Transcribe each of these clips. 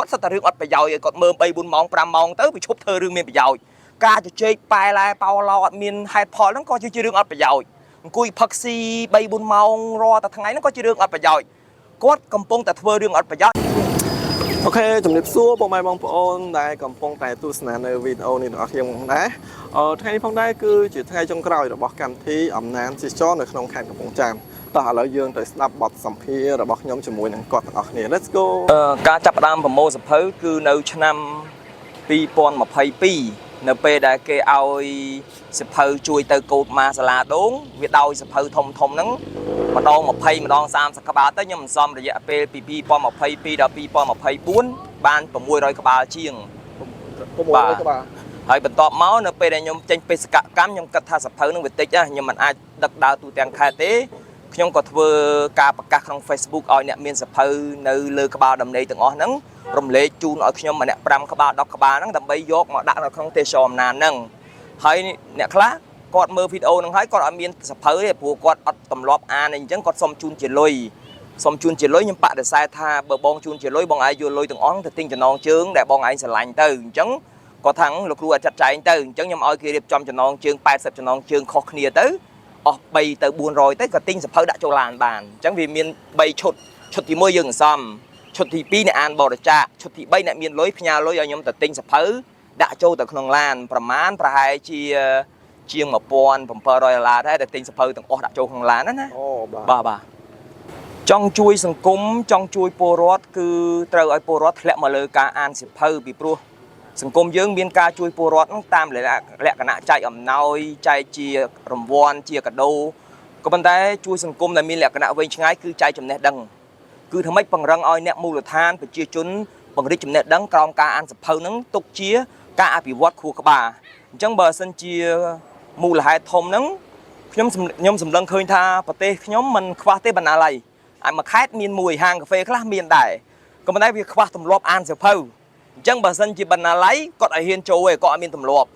គាត់សិតតែរឿងអត់ប្រយោជន៍ឲ្យគាត់មើល3 4ម៉ោង5ម៉ោងទៅវាឈប់ធ្វើរឿងមានប្រយោជន៍ការជជែកប៉ែឡែប៉ោឡោអត់មានហេតុផលហ្នឹងក៏ជារឿងអត់ប្រយោជន៍អង្គុយផឹកស៊ី3 4ម៉ោងរាល់តែថ្ងៃហ្នឹងក៏ជារឿងអត់ប្រយោជន៍គាត់កំពុងតែធ្វើរឿងអត់ប្រយោជន៍ OK ជំរាបសួរពុកម៉ែបងប្អូនដែលកំពុងតែទស្សនានៅវីដេអូនេះទាំងអស់គ្នាផងដែរថ្ងៃនេះផងដែរគឺជាថ្ងៃចុងក្រោយរបស់កម្មវិធីអំណានទេសចរនៅក្នុងខេត្តកំពង់ចាមតោះឥឡូវយើងទៅស្ដាប់បទសម្ភាសន៍របស់ខ្ញុំជាមួយនឹងគាត់ទាំងអស់គ្នា Let's go. ការចាប់ផ្ដើមប្រមូលសភៅគឺនៅឆ្នាំ2022នៅពេលដែលគេឲ្យសភៅជួយទៅកូដម៉ាសាឡាដូងវាដោយសភៅធំធំហ្នឹងម្ដង20ម្ដង30ក្បាលទៅខ្ញុំសំរយៈពេលពី2022ដល់2024បាន600ក្បាលជាង 600ក្បាល ហើយបន្ទាប់មកនៅពេលដែលខ្ញុំចេញបេសកកម្មខ្ញុំគិតថាសភៅនឹងវាតិចណាខ្ញុំមិនអាចដឹកដើរទូទាំងខេត្តទេខ្ញុំក៏ធ្វើការប្រកាសក្នុង Facebook ឲ្យអ្នកមានសភៅនៅលើក្បាលដំណេកទាំងអស់ហ្នឹងរំលែកជូនឲ្យខ្ញុំម្នាក់5ក្បាល10ក្បាលហ្នឹងដើម្បីយកមកដាក់នៅក្នុងទេសចរអំណានហ្នឹងហើយអ្នកខ្លះគាត់មើលវីដេអូហ្នឹងហើយគាត់អត់មានសភៅទេព្រោះគាត់អត់ទម្លាប់អានអីអញ្ចឹងគាត់សុំជូនជាលុយសុំជូនជាលុយខ្ញុំបដិសេធថាបើបងជូនជាលុយបងឯងយកលុយទាំងអស់ហ្នឹងទៅទិញចំណងជើងដែលបងឯងស្រឡាញ់ទៅអញ្ចឹង គាត់ថាលោកគ្រូអាចចាត់ចែងទៅអញ្ចឹងខ្ញុំឲ្យគេរៀបចំចំណងជើង80ចំណងជើងខុសគ្នាទៅអស់3ទៅ400ទៅក៏ទិញសភៅដាក់ចូលឡានបានអញ្ចឹងវាមាន3ឈុតឈុតទី1យើងសន្សំឈុតទី2អ្នកអានបរិច្ចាគឈុតទី3អ្នកមានលុយផ្ញើលុយឲ្យខ្ញុំទៅទិញសភៅដាក់ចូលទៅក្នុងឡានប្រមាណប្រហែលជាជាង1700ដុល្លារដែរដែលទិញសភៅទាំងអស់ដាក់ចូលក្នុងឡានណាណា អូបាទ បាទបាទចង់ជួយសង្គមចង់ជួយពលរដ្ឋគឺត្រូវឲ្យពលរដ្ឋធ្លាក់មកលើការអានសៀវភៅពីព្រោះសង្គមយើងមានការជួយពលរដ្ឋហ្នឹងតាមលក្ខណៈចែកអំណោយចែកជារង្វាន់ជាកាដូក៏ប៉ុន្តែជួយសង្គមដែលមានលក្ខណៈវែងឆ្ងាយគឺចែកចំណេះដឹងគឺធ្វើម៉េចពង្រឹងឲ្យអ្នកមូលដ្ឋានប្រជាជនពង្រីកចំណេះដឹងក្រោមការអានសៀវភៅហ្នឹងទុកជាការអភិវឌ្ឍខួរក្បាលអញ្ចឹងបើសិនជាមូលហេតុធំហ្នឹង ខ្ញុំសម្លឹងឃើញថាប្រទេសខ្ញុំមិនខ្វះទេបណ្ណាល័យអាចមួយខេត្តមានមួយហាងកាហ្វេខ្លះមានដែរក៏ប៉ុន្តែវាខ្វះទម្លាប់អានសៀវភៅអញ្ចឹងបើសិនជាបណ្ណាល័យគាត់ឲ្យហ៊ានចូលឯងគាត់អត់មានទម្លាប់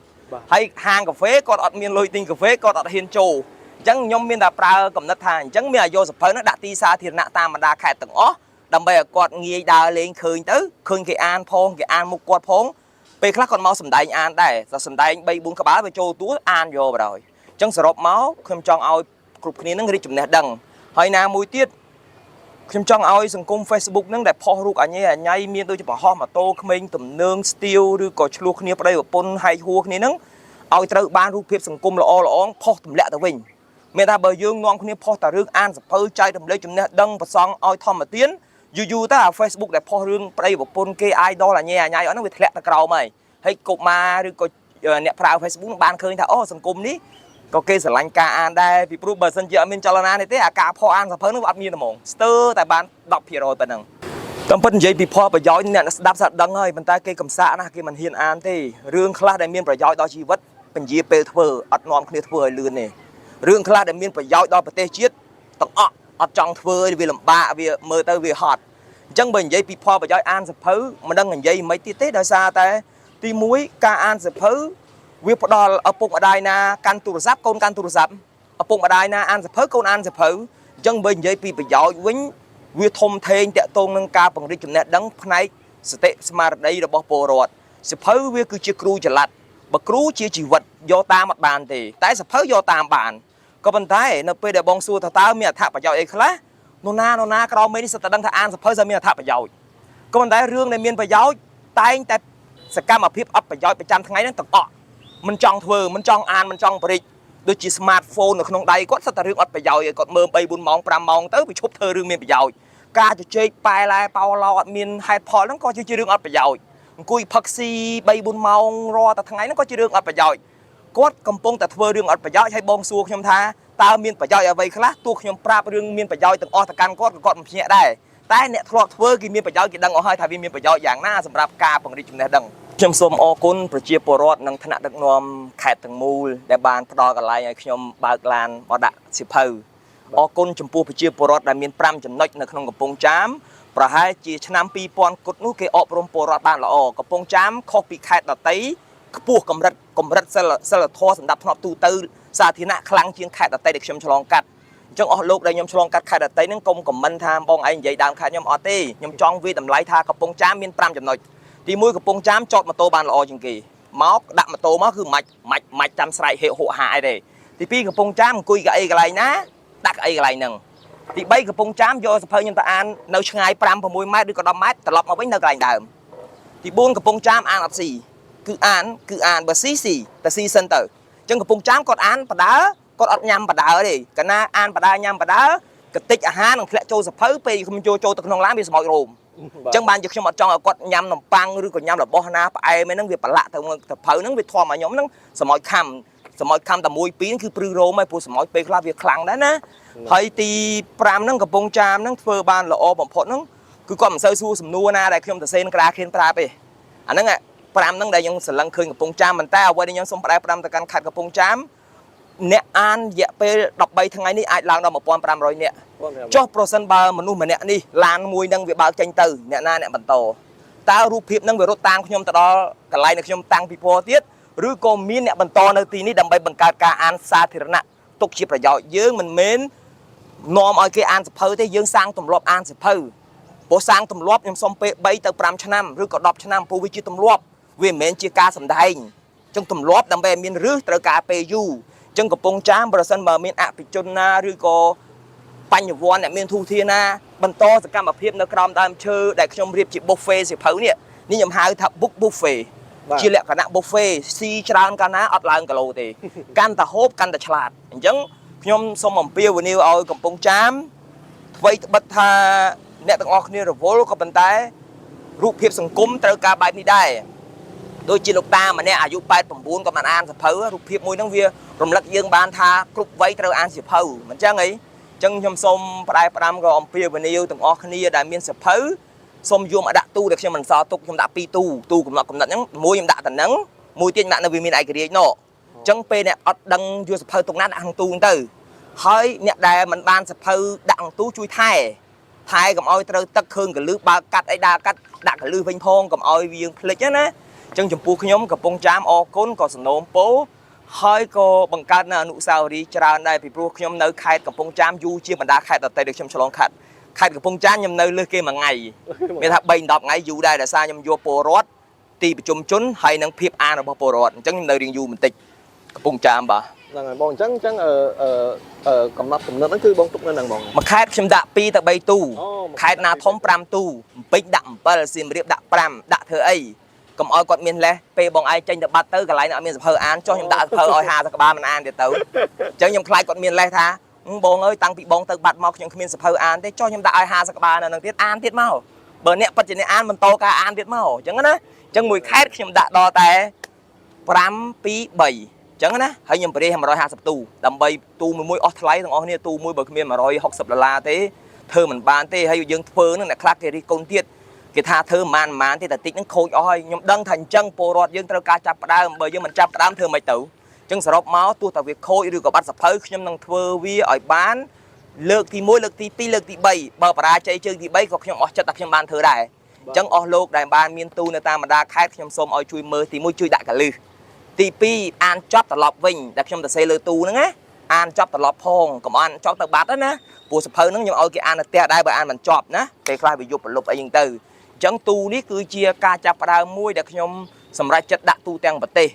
ហើយហាងកាហ្វេគាត់អត់មានលុយទិញកាហ្វេគាត់អត់ហ៊ានចូលអញ្ចឹងខ្ញុំមានតែប្រើកំណត់ថាអញ្ចឹងមានឲ្យយកសៀវភៅហ្នឹងដាក់ទីសាធារណៈតាមបណ្ដាខេត្តទាំងអស់ដើម្បីឲ្យគាត់ងាយដើរលេងឃើញទៅឃើញគេអានផងគេអានមុខគាត់ផងពេលខ្លះគាត់មកសំដែងអានដែរតែសំដែង3 4ក្បាលទៅចូលទួអានយកបណ្ដោយ អញ្ចឹងសរុបមកខ្ញុំចង់ឲ្យគ្រប់គ្នានឹងរីកចំណេះដឹងហើយណាមួយទៀតខ្ញុំចង់ឲ្យសង្គម Facebook ហ្នឹងដែលផុសរូបអញអញៃមានដូចជាបង្ហោះម៉ូតូក្មេងទំនើងស្ទៀវឬក៏ឆ្លោះគ្នាប្តីប្រពន្ធហែកហួរគ្នាហ្នឹងឲ្យត្រូវបានរូបភាពសង្គមល្អល្អផុសទម្លាក់ទៅវិញមានថាបើយើងនាំគ្នាផុសតែរឿងអានសភៅចែករំលែកចំណេះដឹងប្រសង់ឲ្យធម្មទានយូរយូរទៅអា Facebook ដែលផុសរឿងប្តីប្រពន្ធគេ idol អញអញៃអស់ហ្នឹងវាធ្លាក់ទៅក្រោមហើយហើយកុមារឬក៏អ្នកប្រើ Facebook បានឃើញថាអូសង្គមនេះ ក៏គេស្រឡាញ់ការអានដែរពីព្រោះបើសិនជាអត់មានចលនានេះទេអាការផុសអានសភៅនោះវាអត់មានហ្មងស្ទើរតែបាន10%ប៉ុណ្ណឹងតាមពិតនិយាយពីផលប្រយោជន៍អ្នកស្ដាប់ស្ដាប់ដឹងហើយប៉ុន្តែគេកំសាកណាស់គេមិនហ៊ានអានទេរឿងខ្លះដែលមានប្រយោជន៍ដល់ជីវិតពន្យាពេលធ្វើអត់នាំគ្នាធ្វើឲ្យលឿនទេរឿងខ្លះដែលមានប្រយោជន៍ដល់ប្រទេសជាតិទាំងអស់អត់ចង់ធ្វើទេវាលំបាកវាមើលទៅវាហត់អញ្ចឹងបើនិយាយពីផលប្រយោជន៍អានសភៅមិនដឹងនិយាយមិនទៀតទេដោយសារតែទី1ការអានសភៅ វាផ្ដល់ឪពុកម្ដាយណាកាន់ទូរស័ព្ទកូនកាន់ទូរស័ព្ទឪពុកម្ដាយណាអានសភៅកូនអានសភៅអញ្ចឹងបើនិយាយពីប្រយោជន៍វិញវាធំធេងតាក់ទងនឹងការពង្រីកចំណេះដឹងផ្នែកសតិស្មារតីរបស់ពលរដ្ឋសភៅវាគឺជាគ្រូចល័តបើគ្រូជាជីវិតយកតាមអត់បានទេតែសភៅយកតាមបានក៏ប៉ុន្តែនៅពេលដែលបងសួរថាតើមានអត្ថប្រយោជន៍អីខ្លះនរណានរណាក្រោមមេនេះសិតតែដឹងថាអានសភៅសិតមានអត្ថប្រយោជន៍ក៏ប៉ុន្តែរឿងដែលមានប្រយោជន៍តែងតែសកម្មភាពអត់ប្រយោជន៍ប្រចាំថ្ងៃហ្នឹងទាំងអស់ មិនចង់ធ្វើមិនចង់អានមិនចង់បរិចដូចជា smartphone នៅក្នុងដៃគាត់សិតតែរឿងអត់ប្រយោជន៍ឲ្យគាត់មើល3 4ម៉ោង5ម៉ោងទៅវាឈប់ធ្វើរឿងមានប្រយោជន៍ការជជែកប៉ែឡែប៉ោឡោអត់មានហេតុផលហ្នឹងក៏ជារឿងអត់ប្រយោជន៍អង្គុយផឹកស៊ី3 4ម៉ោងរាល់តែថ្ងៃហ្នឹងក៏ជារឿងអត់ប្រយោជន៍គាត់កំពុងតែធ្វើរឿងអត់ប្រយោជន៍ហើយបងសួរខ្ញុំថាតើមានប្រយោជន៍អ្វីខ្លះទោះខ្ញុំប្រាប់រឿងមានប្រយោជន៍ទាំងអស់ទៅកាន់គាត់ក៏គាត់មិនភ្ញាក់ដែរតែអ្នកធ្លាប់ធ្វើគេមានប្រយោជន៍គេដឹងអស់ហើយថាវាមានប្រយោជន៍យ៉ាងណាសម្រាប់ការពង្រីកចំណេះដឹងខ្ញុំសូមអរគុណប្រជាពលរដ្ឋនិងថ្នាក់ដឹកនាំខេត្តទាំងមូលដែលបានផ្ដល់កន្លែងឲ្យខ្ញុំបើកឡានមកដាក់សៀវភៅអរគុណចំពោះប្រជាពលរដ្ឋដែលមាន5ចំណុចនៅក្នុងកំពង់ចាមប្រហែលជាឆ្នាំ2000គត់នោះគេអប់រំពលរដ្ឋបានល្អកំពង់ចាមខុសពីខេត្តដទៃខ្ពស់កម្រិតកម្រិតសិលសិលធម៌សម្រាប់ធ្នាប់ទូទៅសាធារណៈខ្លាំងជាងខេត្តដទៃដែលខ្ញុំឆ្លងកាត់ អញ្ចឹងអស់លោកដែលខ្ញុំឆ្លងកាត់ខេត្តដទៃហ្នឹងកុំ comment ថាបងឯងនិយាយដើមខេត្តខ្ញុំអត់ទេខ្ញុំចង់វាតម្លៃថាកំពង់ចាមមាន5ចំណុចទី1កំពង់ចាមចតម៉ូតូបានល្អជាងគេមកដាក់ម៉ូតូមកគឺមិនមិនមិនចាំស្រែកហេហក់ហាអីទេទី2កំពង់ចាមអង្គុយកៅអីកន្លែងណាដាក់កៅអីកន្លែងហ្នឹងទី3កំពង់ចាមយកសភៅខ្ញុំទៅអាននៅឆ្ងាយ5 6ម៉ែត្រឬក៏10ម៉ែត្រត្រឡប់មកវិញនៅកន្លែងដើមទី4កំពង់ចាមអានអត់ស៊ីគឺអានគឺអានបើស៊ីស៊ីតែស៊ីសិនទៅអញ្ចឹងកំពង់ចាមគាត់អានបដើគាត់អត់ញ៉ាំបដើទេកាលណាអានបដើញ៉ាំបដើកតិចអាហារនឹងធ្លាក់ចូលសភៅពេលខ្ញុំចូលចូលទៅក្នុងឡានវាស្មោចរោម អញ្ចឹងបានជាខ្ញុំអត់ចង់ឲ្យគាត់ញ៉ាំនំប៉័ងឬក៏ញ៉ាំរបស់ណាផ្អែមអីហ្នឹងវាប្រឡាក់ទៅទៅភៅហ្នឹងវាធំឲ្យខ្ញុំហ្នឹងសមោចខំសមោចខំតែមួយពីរហ្នឹងគឺព្រឺរោមហើយព្រោះសមោចពេលខ្លះវាខ្លាំងដែរណាហើយទី5ហ្នឹងកំពង់ចាមហ្នឹងធ្វើបានល្អបំផុតហ្នឹងគឺគាត់មិនសូវសួរសំណួរណាដែលខ្ញុំទៅសេនក្រាខៀនប្រាប់ទេអាហ្នឹង5ហ្នឹងដែលខ្ញុំស្រឡឹងឃើញកំពង់ចាមប៉ុន្តែអ្វីដែលខ្ញុំសូមផ្ដែផ្ដាំទៅកាន់ខេត្តកំពង់ចាមអ្នកអានរយៈពេល13ថ្ងៃនេះអាចឡើងដល់1500នាក់ ចុះប្រសិនបើមនុស្សម្នាក់នេះឡានមួយនឹងវាបើកចេញទៅអ្នកណាអ្នកបន្តតើរូបភាពនឹងវារត់តាមខ្ញុំទៅដល់កន្លែងដែលខ្ញុំតាំងពិព័រណ៍ទៀតឬក៏មានអ្នកបន្តនៅទីនេះដើម្បីបង្កើតការអានសាធារណៈទុកជាប្រយោជន៍យើងមិនមែននាំឲ្យគេអានសភៅទេយើងសាងទម្លាប់អានសភៅព្រោះសាងទម្លាប់ខ្ញុំសុំពេល3ទៅ5ឆ្នាំឬក៏10ឆ្នាំព្រោះវាជាទម្លាប់វាមិនមែនជាការសម្ដែងអញ្ចឹងទម្លាប់ដើម្បីឲ្យមានរឹសត្រូវការពេលយូរអញ្ចឹងកំពង់ចាមប្រសិនបើមានអភិជនណាឬក៏ បញ្ញវន្តអ្នកមានធូធាណាបន្តសកម្មភាពនៅក្រោមដើមឈើដែលខ្ញុំរៀបជា buffet សៀវភៅនេះនេះខ្ញុំហៅថា book buffet បាទ ជាលក្ខណៈ buffet ស៊ីច្រើនកាលណាអត់ឡើងគីឡូទេ កាន់តែហូបកាន់តែឆ្លាតអញ្ចឹងខ្ញុំសូមអំពាវនាវឲ្យកំពង់ចាមអ្វីត្បិតថាអ្នកទាំងអស់គ្នារវល់ក៏ប៉ុន្តែរូបភាពសង្គមត្រូវការបែបនេះដែរដូចជាលោកតាម្នាក់អាយុ89ក៏បានអានសៀវភៅរូបភាពមួយហ្នឹងវារំលឹកយើងបានថាគ្រប់វ័យត្រូវអានសៀវភៅមិនចឹងអី ចឹងខ្ញុំសូមផ្ដែផ្ដាំក៏អំពាវនាវទាំងអស់គ្នាដែលមានសភៅសូមយកមកដាក់ទូដែលខ្ញុំមិនសល់ទុកខ្ញុំដាក់ពីរទូទូកំណត់កំណត់ហ្នឹងមួយខ្ញុំដាក់តែហ្នឹងមួយទៀតខ្ញុំដាក់នៅវាមានឯករាជ្យណោះចឹងពេលអ្នកអត់ដឹងយកសភៅទុកណាដាក់ក្នុងទូហ្នឹងទៅហើយអ្នកដែលមិនបានសភៅដាក់ក្នុងទូជួយថែថែកុំឲ្យត្រូវទឹកឃើញកលឹះបើកកាត់អីដើរកាត់ដាក់កលឹះវិញផងកុំឲ្យវាយើងភ្លេចណាចឹងចំពោះខ្ញុំកំពង់ចាមអរគុណក៏សំណូមពរ ហើយក៏បង្កើតនៅអនុស្សាវរីយ៍ច្រើនដែរពីព្រោះខ្ញុំនៅខេត្តកំពង់ចាមយូរជាងបណ្ដាខេត្តដទៃដែលខ្ញុំឆ្លងកាត់ខេត្តកំពង់ចាមខ្ញុំនៅលើសគេមួយថ្ងៃមានថា3 10ថ្ងៃយូរដែរដោយសារខ្ញុំយកពលរដ្ឋទីប្រជុំជនហើយនិងភាពអានរបស់ពលរដ្ឋអញ្ចឹងខ្ញុំនៅរៀងយូរបន្តិចកំពង់ចាមបាទ ហ្នឹងហើយបងអញ្ចឹងអញ្ចឹងអឺអឺអឺកំណត់កំណត់ហ្នឹងគឺបងទុកនៅហ្នឹងបង មួយខេត្តខ្ញុំដាក់2ទៅ3ទូ អូមួយ ខេត្តណាធំ5ទូភ្នំពេញដាក់7សៀមរាបដាក់5ដាក់ធ្វើអីកុំឲ្យគាត់មានលេសពេលបងឯងចេញទៅបាត់ទៅកន្លែងណាអត់មានសភៅអានចុះខ្ញុំដាក់សភៅឲ្យ50ក្បាលមិនអានទៀតទៅ អញ្ចឹងខ្ញុំខ្លាចគាត់មានលេសថាហឹមបងអើយតាំងពីបងទៅបាត់មកខ្ញុំគ្មានសភៅអានទេចុះខ្ញុំដាក់ឲ្យ50ក្បាលនៅនឹងទៀតអានទៀតមកបើអ្នកពិតជាអ្នកអានបន្តការអានទៀតមកអញ្ចឹងណាអញ្ចឹងមួយខេត្តខ្ញុំដាក់ដល់តែ5 2 3អញ្ចឹងណាហើយខ្ញុំបរិយា150ទូដើម្បីទូមួយមួយអស់ថ្លៃទាំងអស់គ្នាទូមួយបើគ្មាន160ដុល្លារទេធ្វើមិនបានទេហើយយើងធ្វើនឹងអ្នកខ្លះគេរិះគន់ទៀតគេថាធ្វើមិនបានមិនបានទេតែតិចហ្នឹងខូចអស់ហើយខ្ញុំដឹងថាអញ្ចឹងពលរដ្ឋយើងត្រូវការចាប់ផ្ដើមបើយើងមិនចាប់ផ្ដើមធ្វើមិនទៅ ចឹងសរុបមកទោះតែវាខូចឬក៏បាត់សភៅខ្ញុំនឹងធ្វើវាឲ្យបានលើកទី1លើកទី2លើកទី3បើបរាជ័យជើងទី3ក៏ខ្ញុំអស់ចិត្តតែខ្ញុំបានធ្វើដែរអញ្ចឹងអស់លោកដែលបានមានទូនៅតាមបណ្ដាខេត្តខ្ញុំសូមឲ្យជួយមើលទី1ជួយដាក់កលឹះទី2អានចប់ត្រឡប់វិញដែលខ្ញុំទៅសេលើទូហ្នឹងណាអានចប់ត្រឡប់ផងកុំអានចប់ទៅបាត់ណាព្រោះសភៅហ្នឹងខ្ញុំឲ្យគេអាននៅផ្ទះដែរបើអានមិនចប់ណាពេលខ្លះវាយប់ប្រលប់អីហ្នឹងទៅអញ្ចឹងទូនេះគឺជាការចាប់ផ្ដើមមួយដែលខ្ញុំសម្រេចចិត្តដាក់ទូទាំងប្រទេស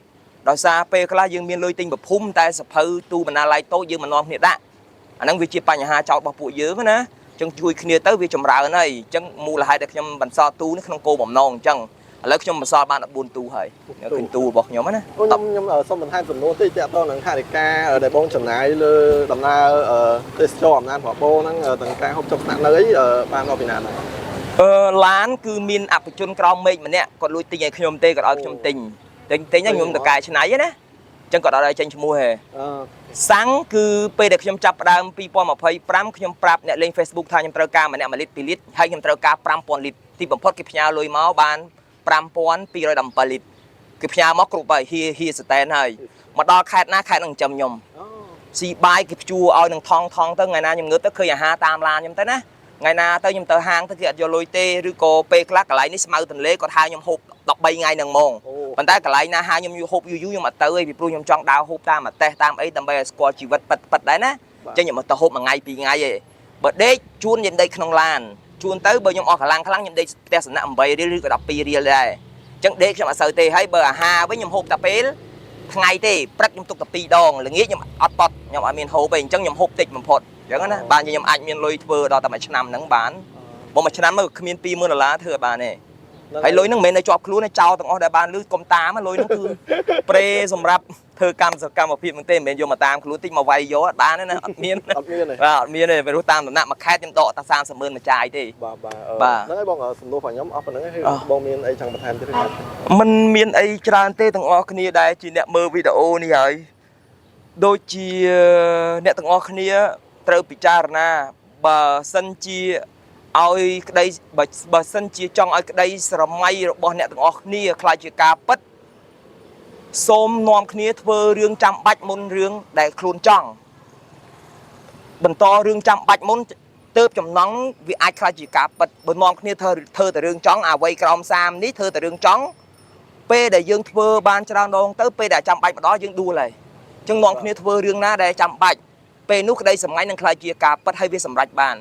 ដោយសារពេលខ្លះយើងមានលុយទិញប្រភុំតែសភៅទូបណ្ណាល័យតូចយើងមិននាំគ្នាដាក់អាហ្នឹងវាជាបញ្ហាចោទរបស់ពួកយើងណាអញ្ចឹងជួយគ្នាទៅវាចម្រើនហើយអញ្ចឹងមូលហេតុដែលខ្ញុំបន្សល់ទូនេះក្នុងគោលបំណងអញ្ចឹងឥឡូវខ្ញុំបន្សល់បាន14ទូហើយឃើញទូរបស់ខ្ញុំណា អូខ្ញុំខ្ញុំសូមបន្ថែមសំណួរតិចទាក់ទងនឹងថវិកាដែលបងចំណាយលើដំណើរទេសចរអំណាចប្របោហ្នឹងទាំងការហូបចុកស្នាក់នៅអីបានមកពីណាដែរ អឺឡានគឺមានអភិជនក្រោមមេឃម្នាក់គាត់លួចទិញឲ្យខ្ញុំទេគាត់ឲ្យខ្ញុំទិញទិញទិញហ្នឹងខ្ញុំតកែច្នៃណាអញ្ចឹងគាត់អត់ឲ្យចេញឈ្មោះទេ អឺ សាំងគឺពេលដែលខ្ញុំចាប់ផ្ដើម2025ខ្ញុំប្រាប់អ្នកលេង Facebook ថាខ្ញុំត្រូវការម្នាក់1លីត្រ2លីត្រហើយខ្ញុំត្រូវការ5000លីត្រទីបំផុតគេផ្ញើលុយមកបាន5217លីត្រគេផ្ញើមកគ្រប់ហើយហៀហៀសតែនហើយមកដល់ខេត្តណាខេត្តនឹងចិញ្ចឹមខ្ញុំ អូ ស៊ីបាយគេព្យួរឲ្យនឹងថងថងទៅថ្ងៃណាខ្ញុំងើបទៅឃើញអាហារតាមឡានខ្ញុំទៅណាថ្ងៃណាទៅខ្ញុំទៅហាងទៅគេអត់យកលុយទេឬក៏ពេលខ្លះកន្លែងនេះស្មៅទន្លេគាត់ហៅខ្ញុំហូប13ថ្ងៃហ្នឹងហ្មង អូ ប៉ុន្តែកន្លែងណាហៅខ្ញុំយូរហូបយូរយូរខ្ញុំអត់ទៅទេពីព្រោះខ្ញុំចង់ដើរហូបតាមប្រទេសតាមអីដើម្បីឲ្យស្គាល់ជីវិតពិតពិតដែរណា អញ្ចឹងខ្ញុំមកទៅហូបមួយថ្ងៃពីរថ្ងៃឯងបើដេកជួនខ្ញុំដេកក្នុងឡានជួនទៅបើខ្ញុំអស់កម្លាំងខ្លាំងខ្ញុំដេកផ្ទះសំណាក់8រៀលឬក៏12រៀលដែរអញ្ចឹងដេកខ្ញុំអត់សូវទេហើយបើអាហារវិញខ្ញុំហូបតែពេលថ្ងៃទេព្រឹកខ្ញុំទុកតែ2ដងល្ងាចខ្ញុំអត់ប៉ត់ខ្ញុំអត់មានហូបទេអញ្ចឹងខ្ញុំហូបតិចបំផុតអញ្ចឹងណាបានខ្ញុំអាចមានលុយធ្វើដល់តែមួយឆ្នាំហ្នឹងបានបើមួយឆ្នាំមកគ្មាន20000ដុល្លារធ្វើអត់បានទេ ហើយលុយហ្នឹងមិនមែននៅជាប់ខ្លួនទេចោលទាំងអស់ដែលបានលឺកុំតាមលុយហ្នឹងគឺ ប្រេសម្រាប់ធ្វើកម្មសកម្មភាពហ្នឹងទេមិនមែនយកមកតាមខ្លួនតិចមកវាយយកអត់បានទេណាអត់មាន អត់មានទេ បាទអត់មានទេព្រោះតាមដំណាក់មួយខែខ្ញុំដកតែ30ម៉ឺនមួយចាយទេ បាទបាទ បាទ ហ្នឹងហើយបងសំណួររបស់ខ្ញុំអស់ប៉ុណ្្នឹងហើយ អស់ បងមានអីចង់បន្ថែមទៀតទេបាទ มันមានអីច្រើនទេទាំងអស់គ្នាដែលជាអ្នកមើលវីដេអូនេះហើយដូចជាអ្នកទាំងអស់គ្នាត្រូវពិចារណាបើសិនជាឲ្យក្តីបើបើសិនជាចង់ឲ្យក្តីស្រមៃរបស់អ្នកទាំងអស់គ្នាក្លាយជាការពិតសូមនាំគ្នាធ្វើរឿងចាំបាច់មុនរឿងដែលខ្លួនចង់បន្តរឿងចាំបាច់មុនទៅចំណងវាអាចក្លាយជាការពិតបើនាំគ្នាធ្វើធ្វើតែរឿងចង់អ្វីក្រោម30នេះធ្វើតែរឿងចង់ ពេលដែលយើងធ្វើបានច្រើនដងទៅពេលដែលចាំបាច់ម្ដងយើងដួលហើយអញ្ចឹងនាំគ្នាធ្វើរឿងណាដែលចាំបាច់ពេលនោះក្តីសម្ងាញ់នឹងក្លាយជាការពិតហើយវាសម្រេចបាន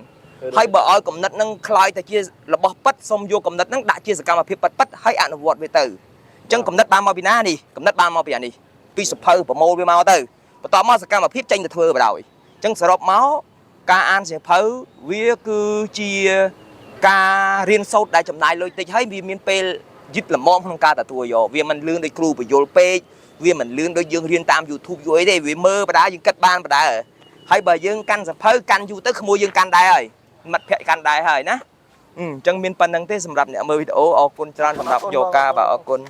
ហើយបើឲ្យកំណត់នឹងក្លាយទៅជារបស់ពិតសូមយកកំណត់នឹងដាក់ជាសកម្មភាពពិតពិតហើយអនុវត្តវាទៅអញ្ចឹងកំណត់បានមកពីណានេះកំណត់បានមកពីអានេះពីសភៅប្រមូលវាមកទៅបន្ទាប់មកសកម្មភាពចេញទៅធ្វើបណ្ដោយអញ្ចឹងសរុបមកការអានសៀវភៅវាគឺជាការរៀនសូត្រដែលចំណាយលុយតិចហើយវាមានពេល យឹតល្មមក្នុងការទទួលយកវាមិនលឿនដូចគ្រូបញ្យលពេកវាមិនលឿនដូចយើងរៀនតាម YouTube យូរអីទេវាមើលបដាយើងគិតបានបដាហើយបើយើងកាន់សភៅកាន់យូរទៅក្មួយយើងកាន់ដែរហើយមិត្តភក្តិកាន់ដែរហើយណាអញ្ចឹងមានប៉ុណ្្នឹងទេសម្រាប់អ្នកមើលវីដេអូអរគុណច្រើនសម្រាប់យកការបាទអរគុណ។